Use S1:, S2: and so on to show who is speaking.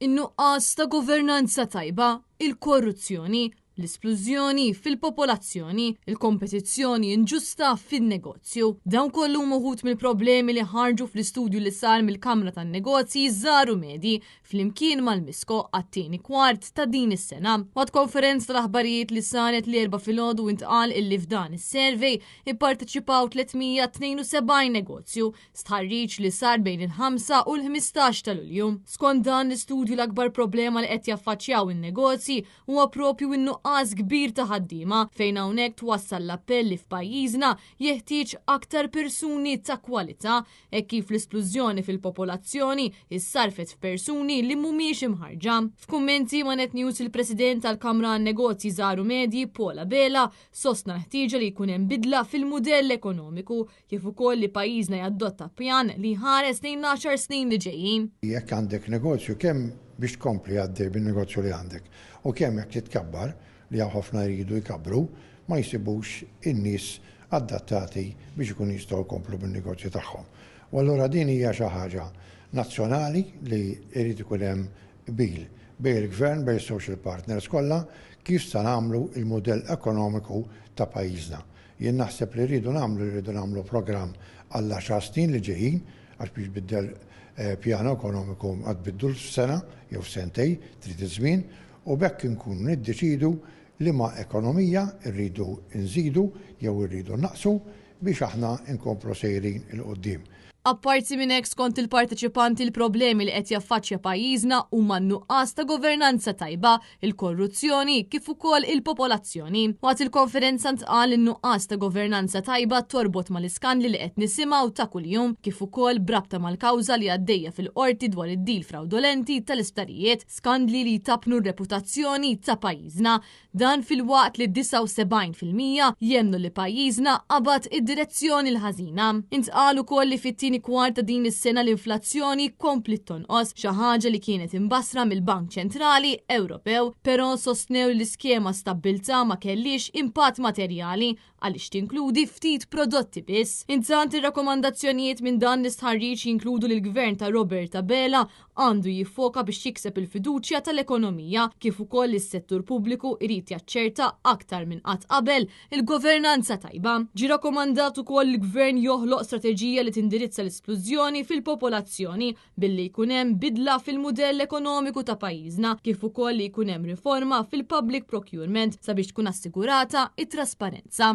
S1: In-nuqqas ta' governanza tajba, il-korruzzjoni, l-isplużjoni fil-popolazzjoni, il-kompetizzjoni inġusta fin-negozju. Dawn kollu huma wħud mill-problemi li ħarġu fl-istudju li sar mill-Kamra tan-Negozji Żgħar u Medji flimkien mal-MISCO għat-tieni kwart ta' din is-sena. Waqt konferenza tal-aħbarijiet li saret l-Erbgħa filgħodu intqal illi f'dan is-survey ipparteċipaw 372 negozju Stħarriġ li sar bejn il-5 u l-15 ta' Lulju. Skont dan l-istudju l-akbar problema li qed jaffaċċjaw in-negozji huwa propju n-nuqqas kbir ta' ħaddiema fejn hawnhekk twassal l-appell li f'pajjiżna jeħtieġ aktar persuni ta' kwalità hekk kif l-isplużjoni fil-popolazzjoni issarfet f'persuni li mhumiex imħarrġa. F'kummenti ma' Net News il-President tal-Kamra għan-Negozji Żgħar u Medji Paul Abela sostna l-ħtieġa li jkun hemm bidla fil-mudell ekonomiku kif ukoll li pajjiżna jaddotta pjan li jħares lejn l-għaxar snin li ġejjin.
S2: Jekk għandek negozju kemm biex tkompli għaddej bin-negozju li għandek u kemm jekk titkabbar, li hawn ħafna jridu jkabbru, ma jsibux in-nies adattati biex ikunu jistgħu jkomplu bin-negozju tagħhom. U allura din hija xi ħaġa nazzjonali li jrid ikun hemm qbil bejn il-Gvern, bejn is-social partners kollha kif se nagħmlu l-mudell ekonomiku ta' pajjiżna. Jien naħseb li rridu nagħmlu rridu nagħmlu programm għall-għaxar snin li ġejjin għax biex tbiddel pjan ekonomiku ma tbiddlux f'sena jew f'sentejn, trid iż-żmien u b'hekk inkunu niddeċiedu liema ekonomija rridu nżidu jew irridu nnaqqsu biex aħna nkomplu sejrin 'il quddiem.
S1: Apparti minn hekk skont il-parteċipanti l-problemi li qed jaffaċċja pajjiżna huma n-nuqqas ta' governanza tajba, il-korruzzjoni kif ukoll il-popolazzjoni. Waqt il-konferenza ntqal li n-nuqqas ta' governanza tajba torbot mal-iskandli li qed nisimgħu ta' kuljum kif ukoll b'rabta mal-kawża li għaddejja fil-Qorti dwar id-deal frawdolenti tal-isptarijiet, skandli li jtappnu r-reputazzjoni ta' pajjiżna. Dan filwaqt li 79% jemmnu li pajjiżna qabad id-direzzjoni l-ħażina. Intqal ukoll li fit-tieni kwart ta' din is-sena l-inflazzjoni kompliet tonqos, xi ħaġa li kienet imbassra mill-Bank Ċentrali Ewropew, però sostnew li l-iskema Stabbiltà ma kellhiex impatt materjali għaliex tinkludi ftit prodotti biss. Intant ir-rakkomandazzjonijiet minn dan l-istħarriġ jinkludu li l-Gvern ta' Robert Abela għandu jiffoka biex jikseb il-fiduċja tal-ekonomija kif ukoll li s-settur pubbliku jrid jaċċerta aktar minn qatt qabel il-governanza tajba. Ġie rakkomandat ukoll li l-Gvern joħloq strateġija li tindirizza l-isplużjoni fil-popolazzjoni billi jkun hemm bidla fil-mudell ekonomiku ta' pajjiżna kif ukoll li jkun hemm riforma fil-public procurement sabiex tkun assigurata t-trasparenza.